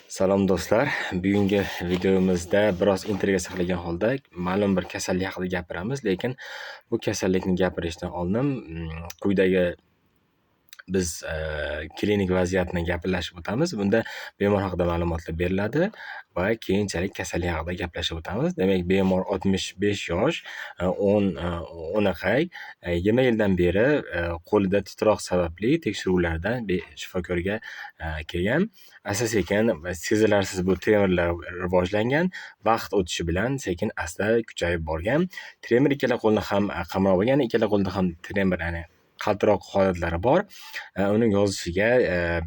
Salom, do'stlar. Bugungi videomizda biroz intriga saqlagan holda ma'lum bir kasallik haqida gapiramiz, lekin bu kasallikni gapirishdan oldin quyidagi biz klinik vaziyatni gaplashib o'tamiz. Bunda bemor haqida ma'lumotlar beriladi va keyinchalik kasallik haqida gaplashib o'tamiz. Demak, bemor 65 yosh, o'naqay, 20 yildan beri qo'lida titroq sababli tekshiruvlardan shifokorga kelgan. Asta-sekin va sezilarsiz bu tremorlar rivojlangan, vaqt o'tishi bilan sekin-asta kuchayib borgan. Tremor ikkala qo'lni ham qamrab olgan, ikkala qo'lda ham tremor, ya'ni qaltiroq holatlari bor. Uning yozishiga,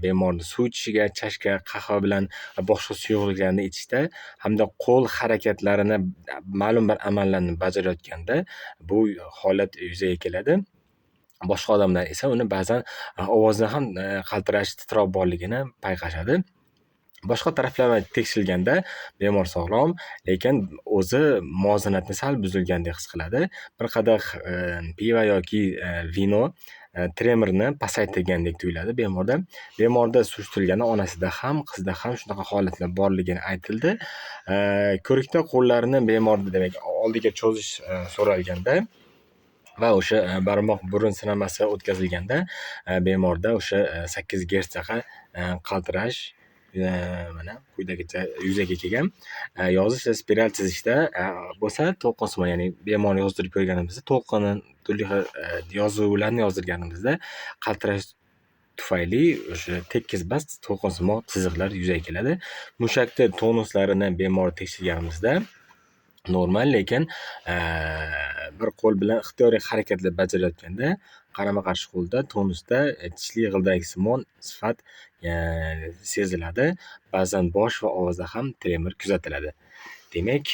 bemorni suv ichishiga, chashka, qahva bilan boshqa suyuqliklarni ichishda hamda qo'l harakatlarini, ma'lum bir amallarni bajarayotganda bu holat yuzaga keladi. Boshqa odamlar esa uni ba'zan ovozida ham qaltirash, titroq borligini payqashadi. Boshqa taraflama tekshirilganda bemor sog'lom, lekin o'zi muvozanatni sal buzilgandek his qiladi. Bir qadah pivo yoki vino tremorni pasaytirgandek tuyuladi bemorda. Bemorda surishtirilganda onasida ham, qizida ham shunaqa holatlar borligini aytildi. Ko'rikda qo'llarini bemorda, demak, oldiga cho'zish so'ralganda va o'sha barmoq burun sinamasi o'tkazilganda bemorda o'sha 8 gertsdaqa qaltirash mana quyidagicha yuzaga kelgan. Yozish va spiral chizishda bo'lsa to'lqinsimon, ya'ni bemorni yozdirib ko'rganimizda to'lqinni, turli xil yozuvlarni yozdirganimizda qaltirash tufayli o'sha tekis emas, to'lqinsimon chiziqlar yuzaga keladi. Mushakni tonuslarini bemor tekshirganimizda normal, lekin bir qo'l bilan ixtiyoriy harakatlar bajarayotganda qarama-qarshi qo'lda tonusda tishli g'ildiraksimon sifat seziladi. Ba'zan bosh va ovozda ham tremor kuzatiladi. Demak,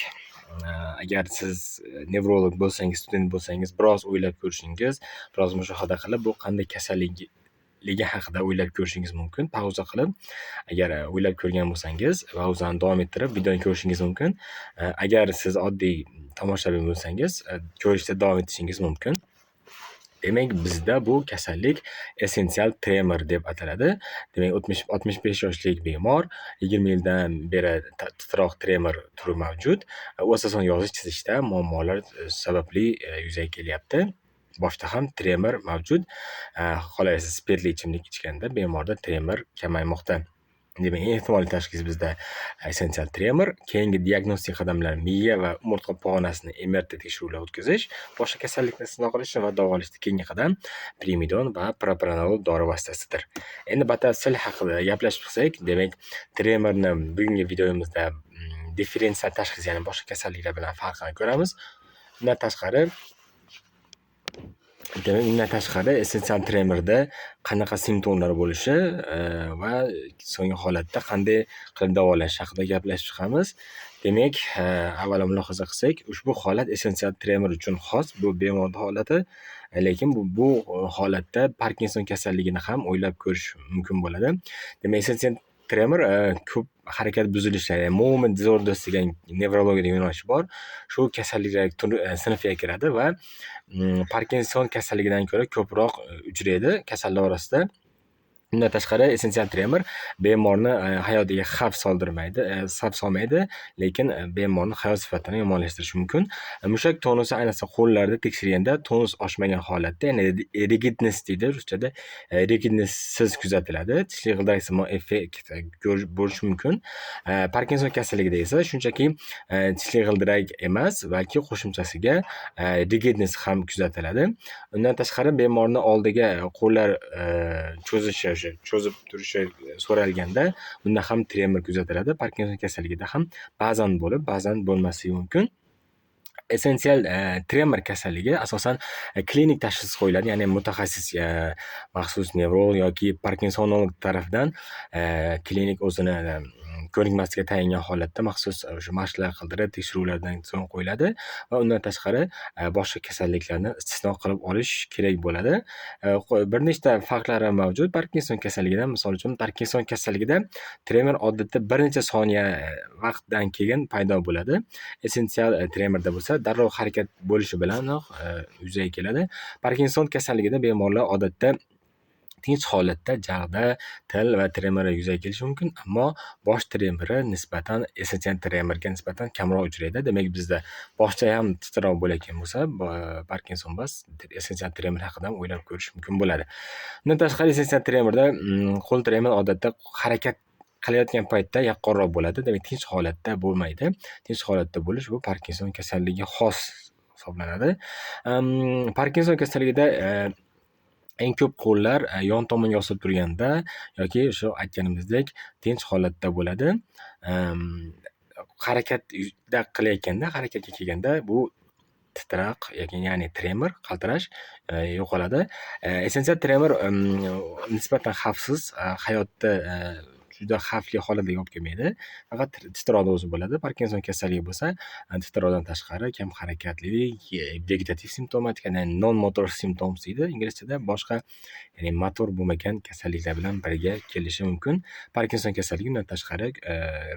agar siz nevrolog bo'lsangiz, student bo'lsangiz, biroz o'ylab ko'rishingiz, biroz mushohada qilib, bu qanday kasalligi haqida o'ylab ko'rishingiz mumkin. Pauza qilib, agar o'ylab ko'rgan bo'lsangiz, pauzani davom ettirib videoni ko'rishingiz mumkin. Agar siz oddiy tomoshabin bo'lsangiz, ko'rishda davom etishingiz mumkin. Demak, bizda bu kasallik essensial tremor deb ataladi. Demak, 65 yoshlik bemor, 20 yildan beri titroq tremor turi mavjud. U asosan yozish chizishda muammolar sababli yuzaga kelyapti. Boshda ham tremor mavjud. Qolaversa, spirtli ichimlik ichganda bemorda tremor kamaymoqda. Demak, eng ehtimolli tashxis bizda essensial tremor. Keyingi diagnostik qadamlar: miya va umurtqa pog'onasini MRT tekshiruvlar o'tkazish, boshqa kasallikni istisno qilish va davolashda keyingi qadam primidon va propranolol dori vositasidir. Endi batafsil haqida gaplashib chiqsak, demak, tremorni bugungi videomizda differensial tashxis, ya'ni boshqa kasalliklar bilan farqini ko'ramiz. Undan tashqari, demak, undan tashqari essensial tremorda qanaqa simptomlar bo'lishi va so'nggi holatda qanday qilib davolash haqida gaplashib chiqamiz. Demak, avvalo mulohaza qilsak, ushbu holat essensial tremor uchun xos, bu bemorning holati, lekin bu holatda Parkinson kasalligini ham o'ylab ko'rish mumkin bo'ladi. Demak, essensial tremor ko'p harakat buzilishlari, ya'ni movement disorders degan nevrologiyada yo'nalish bor. Shu kasalliklar turi sinfiga kiradi va Parkinson kasalligidan ko'ra ko'proq uchraydi kasallar orasida. Undan tashqari, essensial tremor bemorni hayotiga xavf soldirmaydi, xavf solmaydi, lekin bemorni hayot sifatini yomonlashtirishi mumkin. Mushak tonusi, ayniqsa qo'llarda tekshirganda tonus oshmagan holatda, ya'ni rigidness deydi ruschada, rigidnesssiz kuzatiladi. Tishli g'ildiraksimon effekt bo'lishi mumkin. Parkinson kasalligida esa shunchaki tishli g'ildirak emas, balki qo'shimchasiga rigidness ham kuzatiladi. Undan tashqari, bemorni oldiga qo'llar cho'zishi, o'sha cho'zib turishi so'ralganda unda ham tremor kuzatiladi. Parkinson kasalligida ham ba'zan bo'lib, ba'zan bo'lmasligi mumkin. Essensial tremor kasalligi asosan klinik tashxis qo'yiladi, ya'ni mutaxassis, maxsus nevrolog yoki parkinsonolog tarafidan klinik o'zini ko'nikmasiga tayangan holatda maxsus o'sha mashqlar qildirib, tekshiruvlardan so'ng qo'yiladi va undan tashqari boshqa kasalliklarni istisno qilib olish kerak bo'ladi. Bir nechta farqlari mavjud Parkinson kasalligidan. Misol uchun, Parkinson kasalligida tremor odatda bir necha soniya vaqtdan keyin paydo bo'ladi. Essensial tremorda bo'lsa darrov harakat bo'lishi bilanoq yuzaga keladi. Parkinson kasalligida bemorlar odatda Tinch holatda jag'da, til va tremor yuzaga kelishi mumkin, ammo bosh tremori nisbatan essensial tremorga nisbatan kamroq uchraydi. Demak, bizda boshda ham titroq bo'layotgan bo'lsa, Parkinson emas, essensial tremor haqida ham o'ylab ko'rish mumkin bo'ladi. Undan tashqari, essensial tremorda qo'l tremor odatda harakat qilayotgan paytda yaqqolroq bo'ladi. Demak, tinch holatda bo'lmaydi. Tinch holatda bo'lish bu Parkinson kasalligiga xos hisoblanadi. Parkinson kasalligida eng ko'p qo'llar yon tomonga osilib turganda yoki o'sha aytganimizdek tinch holatda bo'ladi. Harakatda qilayotganda, harakatga kelganda bu titroq yoki, ya'ni tremor, qaltirash yo'qoladi. Essensial tremor nisbatan xavfsiz, hayotda juda xavfli holatlarga olib kelmaydi. Faqat titroqni o'zi bo'ladi. Parkinson kasalligi bo'lsa, titroqdan tashqari kam harakatlilik, vegetativ simptomatika, ya'ni non motor symptoms deydi inglizchada, boshqa, ya'ni motor bo'lmagan kasalliklar bilan birga kelishi mumkin. Parkinson kasalligi undan tashqari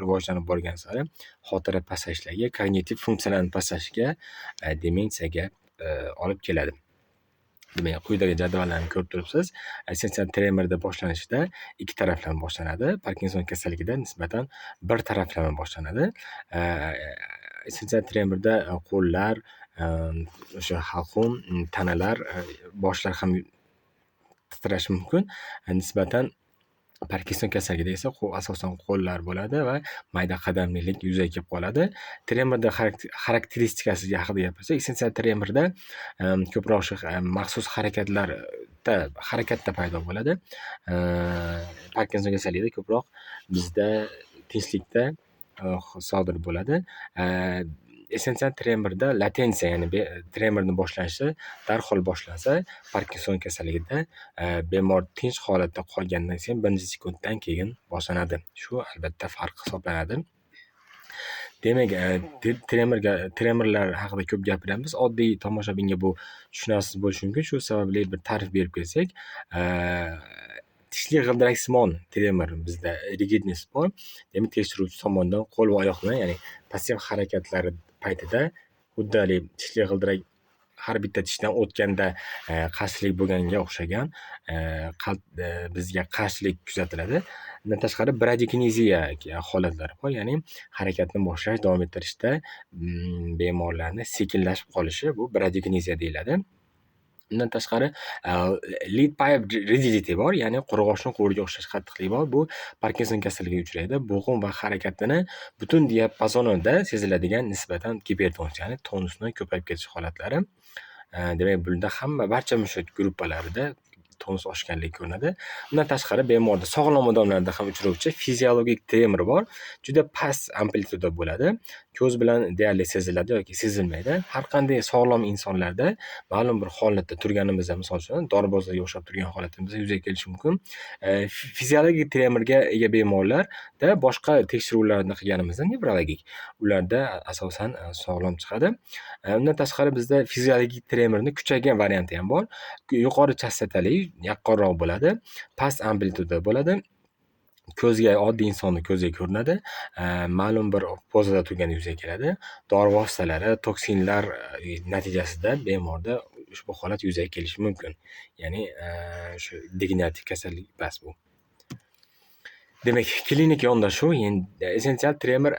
rivojlanib borgan sari xotira pasayishlariga, kognitiv funksiyalarni pasayishiga, demensiyaga olib keladi. Demak, quyidagi jadvallarni ko'rib turibsiz. Essensial tremorda boshlanishida ikki taraflama boshlanadi. Parkinson kasalligida nisbatan bir taraflama boshlanadi. Essensial tremorda qo'llar, o'sha halqum, tanalar, boshlar ham titrashi mumkin. Nisbatan Parkinson kasalligida esa asosan qo'llar bo'ladi va mayda qadamlilik yuzaga kelib qoladi. Tremorda xarakteristikasi haqida gapirsak, essensial tremorda ko'proq o'sha maxsus harakatlarda, harakatda paydo bo'ladi. Parkinson kasalligida ko'proq bizda tinchlikda sodir bo'ladi. Essensial tremorda latensiya, ya'ni tremorni boshlanishi darhol boshlansa, Parkinson kasalligida bemor tinch holatda qolgandan keyin bir necha sekunddan keyin boshlanadi. Shu albatta farq hisoblanadi. Demak, tremorlar haqida ko'p gapiryapmiz. Oddiy tomoshabinga bu tushunarsiz bo'lishi mumkin. Shu sababli bir ta'rif berib ketsak, tishli g'ildiraksimon tremor bizda ригидность bor. Demak, tekshiruvchi tomonidan qo'l va oyoqni, ya'ni passiv harakatlari paytida xuddi haligi tishli g'ildirak har bitta tishdan o'tganda qarshilik bo'lganga o'xshagan bizga qarshilik kuzatiladi. Undan tashqari, bradikineziya holatlari bor, ya'ni harakatni boshlash, davom ettirishda bemorlarni sekinlashib qolishi, bu bradikineziya deyiladi. Undan tashqari, lead pipe rigidity bor, ya'ni qo'rg'oshin quvuriga o'xshash qattiqlik bor. Bu Parkinson kasalligiga uchraydi. Bo'g'im va harakatini butun diapazonida seziladigan nisbatan gipertonus, ya'ni tonusni ko'payib ketish holatlari. Demak, bunda hamma barcha mushak gruppalarida tonus oshganligi ko'rinadi. Undan tashqari, bemorda sog'lom odamlarda ham uchrovchi fiziologik tremor bor. Juda past amplituda bo'ladi. Ko'z bilan deyarli seziladi yoki sezilmaydi. Har qanday sog'lom insonlarda ma'lum bir holatda turganimizda, misol uchun, doribozlarga o'xshab turgan holatimizda yuzaga kelishi mumkin. Fiziologik tremorga ega bemorlarda boshqa tekshiruvlarni qilganimizda, nevrologik, ularda asosan sog'lom chiqadi. Undan tashqari, bizda fiziologik tremorni kuchaygan varianti ham bor. Yuqori chastotali, yaqqolroq bo'ladi, past amplituda bo'ladi. Ko'zga, oddiy insonni ko'ziga ko'rinadi. Ma'lum bir pozada turganda yuzaga keladi. Dori vositalari, toksinlar natijasida bemorda ushbu holat yuzaga kelishi mumkin. Ya'ni shu degenerativ kasallik emas bu. Demak, klinik yondashuv esensial tremor,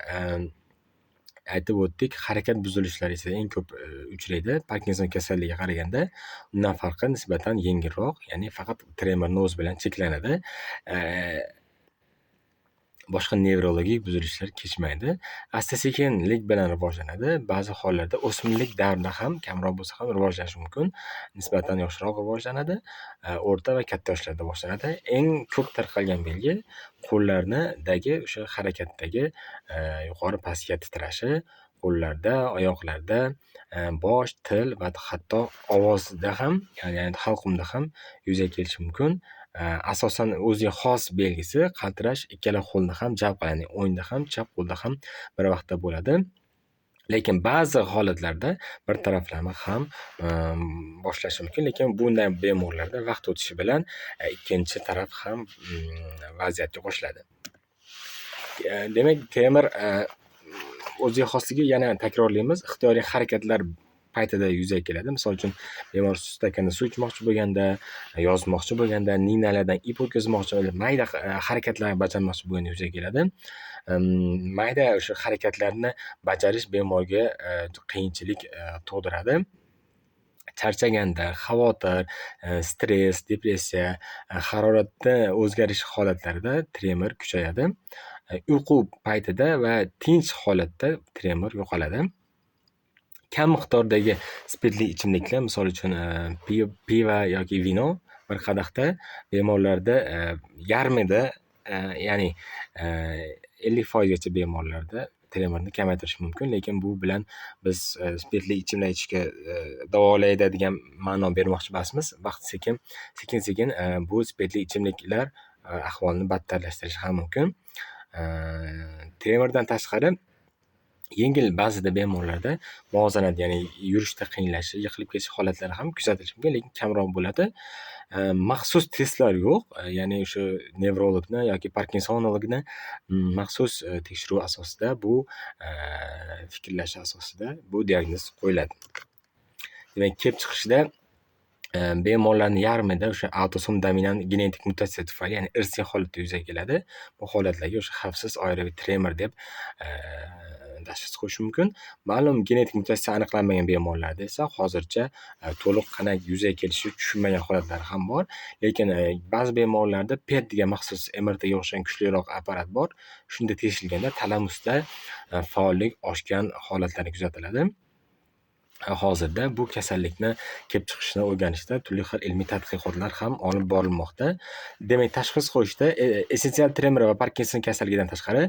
aytib o'tdik, harakat buzilishlari esa eng ko'p uchraydi. Parkinson kasalligiga qaraganda undan farqi nisbatan yengilroq, ya'ni faqat tremorni o'zi bilan cheklanadi. Boshqa nevrologik buzilishlar kechmaydi. Asta-sekinlik bilan rivojlanadi. Ba'zi hollarda o'smirlik davrida ham kamroq bo'lsa ham rivojlanishi mumkin. Nisbatan yoshroq rivojlanadi. O'rta va katta yoshlarda boshlanadi. Eng ko'p tarqalgan belgi qo'llarnidagi o'sha harakatdagi yuqori pastga titrashi, qo'llarda, oyoqlarda, bosh, til va hatto ovozda ham, ya'ni halqumda ham yuzaga kelishi mumkin. Asosan o'ziga xos belgisi qaltirash ikkala qo'lni ham jalb qiladi, ya'ni o'ngda ham, chap qo'lda ham bir vaqtda bo'ladi. Lekin ba'zi holatlarda bir taraflama ham boshlashi mumkin, lekin bunday bemorlarda vaqt o'tishi bilan ikkinchi taraf ham vaziyatga qo'shiladi. Demak, tremor o'ziga xosligi, yana takrorlaymiz, ixtiyoriy harakatlar paytida yuzaga keladi. Misol uchun, bemor stakanda suv ichmoqchi bo'lganda, yozmoqchi bo'lganda, ninalardan ip o'tkazmoqchi, mayda harakatlarni bajarmoqchi bo'lganda yuzaga keladi. Mayda o'sha harakatlarni bajarish bemorga qiyinchilik tug'diradi. Charchaganda, xavotir, stress, depressiya, haroratda o'zgarish holatlarida tremor kuchayadi. Uyqu paytida va tinch holatda tremor yo'qoladi. Kam miqdordagi spirtli ichimliklar, misol uchun, pivo yoki vino bir qadahda bemorlarda yarmida, ya'ni 50%gacha bemorlarda tremorni kamaytirish mumkin, lekin bu bilan biz spirtli ichimlik ichishga davolaydi degan ma'no bermoqchi emasmiz. Vaqt sekin-sekin bu spirtli ichimliklar ahvolni battarlashtirishi ham mumkin. Tremordan tashqari yengil ba'zida bemorlarda muvozanat, ya'ni yurishda qiyinlashish, yiqilib ketish holatlari ham kuzatilishi mumkin, lekin kamroq bo'ladi. Maxsus testlar yo'q, ya'ni o'sha nevrologni yoki parkinsonologni maxsus tekshiruv asosida, bu fikrlashi asosida bu diagnoz qo'yiladi. Demak, kelib chiqishida bemorlarni yarmida o'sha autosom dominant genetik mutatsiya tufayli, ya'ni irsiy holatda yuzaga keladi. Bu holatlarga o'sha xavfsiz oilaviy tremor deb tashxis qo'yish mumkin. Ma'lum genetik mutatsiya aniqlanmagan bemorlarda esa hozircha to'liq qanday yuzaga kelishi tushunmagan holatlari ham bor. Lekin ba'zi bemorlarda PET degan maxsus MRTga o'xshagan kuchliroq apparat bor. Shunda tekshirilganda talamusda faollik oshgan holatlari kuzatiladi. Hozirda bu kasallikni kelib chiqishini o'rganishda turli xil ilmiy tadqiqotlar ham olib borilmoqda. Demak, tashxis qo'yishda essensial tremor va Parkinson kasalligidan tashqari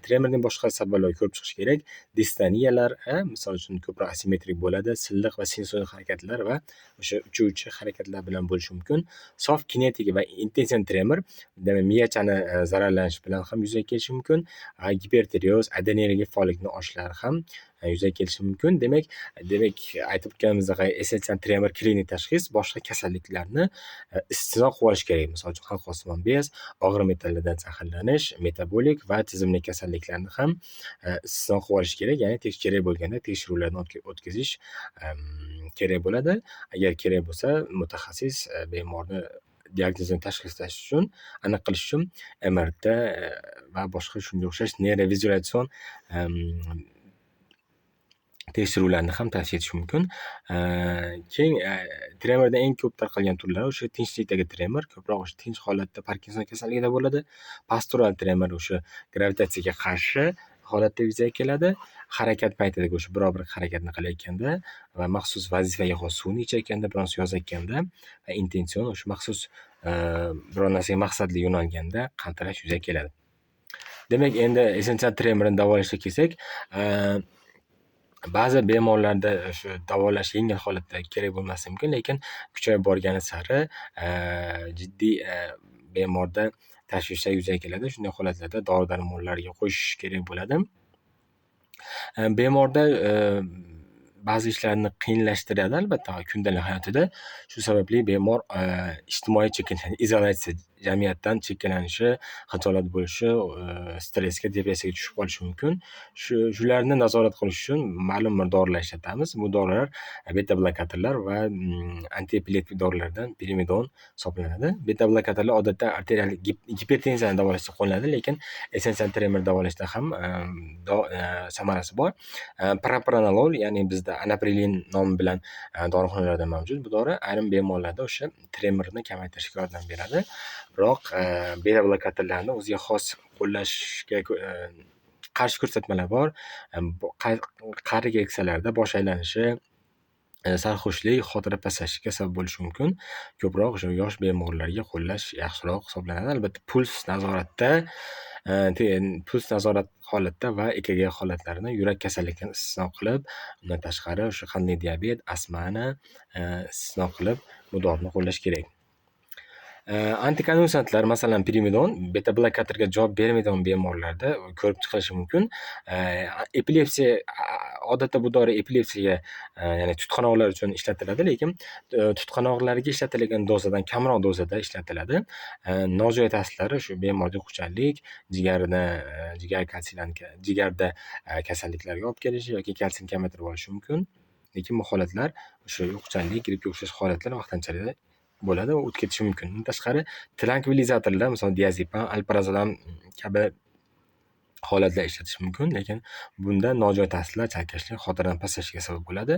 tremorning boshqa sabablari ko'rib chiqish kerak. Distoniyalar, misol uchun, ko'proq asimetrik bo'ladi, silliq va sinusoid harakatlar va o'sha uchuvchi harakatlar bilan bo'lishi mumkin. Sof kinetik va intensiv tremor, demak, miyachani zararlanishi bilan ham yuzaga kelishi mumkin. Gipertireoz, adrenergik faollikni oshishlari ham yuzaga kelishi mumkin. Demak, aytib o'tganimizdek, essensial tremor klinik tashxis, boshqa kasalliklarni istisno qilib olish kerak. Misol uchun, halqosimon bez, og'ir metallardan zaharlanish, metabolik va tizimli kasalliklarni ham istisno qilib olish kerak. Ya'ni kerak bo'lganda tekshiruvlarni o'tkazish kerak bo'ladi. Agar kerak bo'lsa, mutaxassis bemorni diagnozini tashxislash uchun, aniq qilish uchun MRT va boshqa shunga o'xshash neyrovizualyatsion tekshiruvlarni ham tavsiya etish mumkin. Keyin tremorda eng ko'p tarqalgan turlari o'sha tinchlikdagi tremor, ko'proq o'sha tinch holatda Parkinson kasalligida bo'ladi. Postural tremor o'sha gravitatsiyaga qarshi holatda yuzaga keladi. Harakat paytidagi o'sha biror bir harakatni qilayotganda va maxsus vazifaga xos suvni ichayotganda, biron narsa yozayotganda va intension o'sha maxsus biror narsaga maqsadli yo'nalganda qaltirash yuzaga keladi. Demak, endi essensial tremorni davolashga kelsak, ba'zi bemorlarda shu davolash yengil holatda kerak bo'lmasligi mumkin, lekin kuchayib borgani sari jiddiy bemorda tashvishlar yuzaga keladi. Shunday holatlarda dori-darmonlarga qo'shish kerak bo'ladi. Bemorda ba'zi ishlarni qiyinlashtiradi, albatta, kundalik hayotida. Shu sababli bemor ijtimoiy chekinishadi, izolyatsiya, jamiyatdan chekkalanishi, xijolat bo'lishi, stressga, depressiyaga tushib qolishi mumkin. Shularni nazorat qilish uchun ma'lum bir dorilar ishlatamiz. Bu dorilar beta blokatorlar va antiepileptik dorilardan pirimidon hisoblanadi. Beta blokatorlar odatda arterial gipertenziyani davolashda qo'llaniladi, lekin essensial tremor davolashda ham samarasi bor. Propranolol, ya'ni bizda anaprilin nomi bilan dorixonalarda mavjud bu dori ayrim bemorlarda o'sha tremorni kamaytirishga yordam beradi. Biroq beta blokatorlarni o'ziga xos qo'llashga qarshi ko'rsatmalar bor. Qari keksalarda bosh aylanishi, sarxushlik, xotira pasayishiga sabab bo'lishi mumkin. Ko'proq o'sha yosh bemorlarga qo'llash yaxshiroq hisoblanadi. Albatta, puls nazorat holatda va EKG holatlarini yurak kasalliklarini istisno qilib, undan tashqari o'sha qandli diabet, astmani istisno qilib bu dorini qo'llash kerak. Antikonvulsantlar, masalan, pirimidon beta blokatorga javob bermaydigan bemorlarda ko'rib chiqilishi mumkin. Epilepsiya, odatda bu dori epilepsiyaga, ya'ni tutqanoqlar uchun ishlatiladi, lekin tutqanoqlarga ishlatilgan dozadan kamroq dozada ishlatiladi. Nojo'ya ta'sirlari shu bemorga xushchaqlik, jigarni, jigar kalsiylarni, jigarda kasalliklarga olib kelishi yoki kalsiyni kamaytirib yuborishi mumkin. Lekin bu holatlar, o'sha yo'qchanlik, grippga o'xshash holatlar vaqtinchalik bo'ladi va o'tib ketishi mumkin. Bundan tashqari trankvilizatorlar, misol diazepam, alprazolam kabi holatlar ishlatish mumkin, lekin bunda nojo'ya ta'sirlar, chalkashlik, xotirani pastlashiga sabab bo'ladi.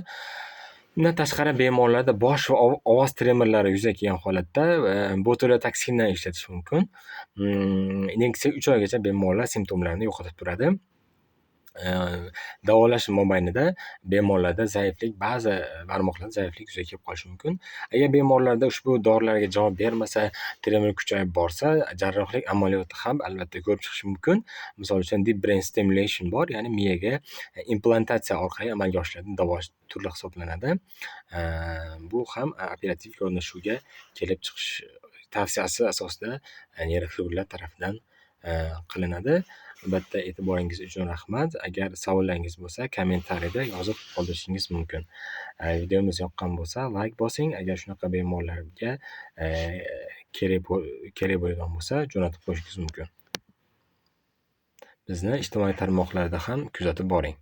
Undan tashqari bemorlarda bosh va ovoz tremorlari yuzaga kelgan holatda botulotoksinni ishlatish mumkin. Inyeksiya 3 oygacha bemorlar simptomlarni yo'qotib turadi. Davolash mobaynida bemorlarda zaiflik, ba'zi barmoqlarda zaiflik yuzaga kelib qolishi mumkin. Agar bemorlarda ushbu dorilarga javob bermasa, tremor kuchayib borsa, jarrohlik amaliyoti ham albatta ko'rib chiqish mumkin. Misol uchun, deep brain stimulation bor, ya'ni miyaga implantatsiya orqali amalga oshiriladigan davolash turi hisoblanadi. Bu ham operativ yondashuvga kelib chiqish tavsiyasi asosida neyroxirurglar tarafidan qilinadi. Albatta, e'tiboringiz uchun rahmat. Agar savollaringiz bo'lsa, kommentariyada yozib qoldirishingiz mumkin. Videomiz yoqqan bo'lsa, layk bosing. Agar shunaqa bemorlarga kerak bo'lgan bo'lsa, jo'natib qo'yishingiz mumkin. Bizni ijtimoiy tarmoqlarda ham kuzatib boring.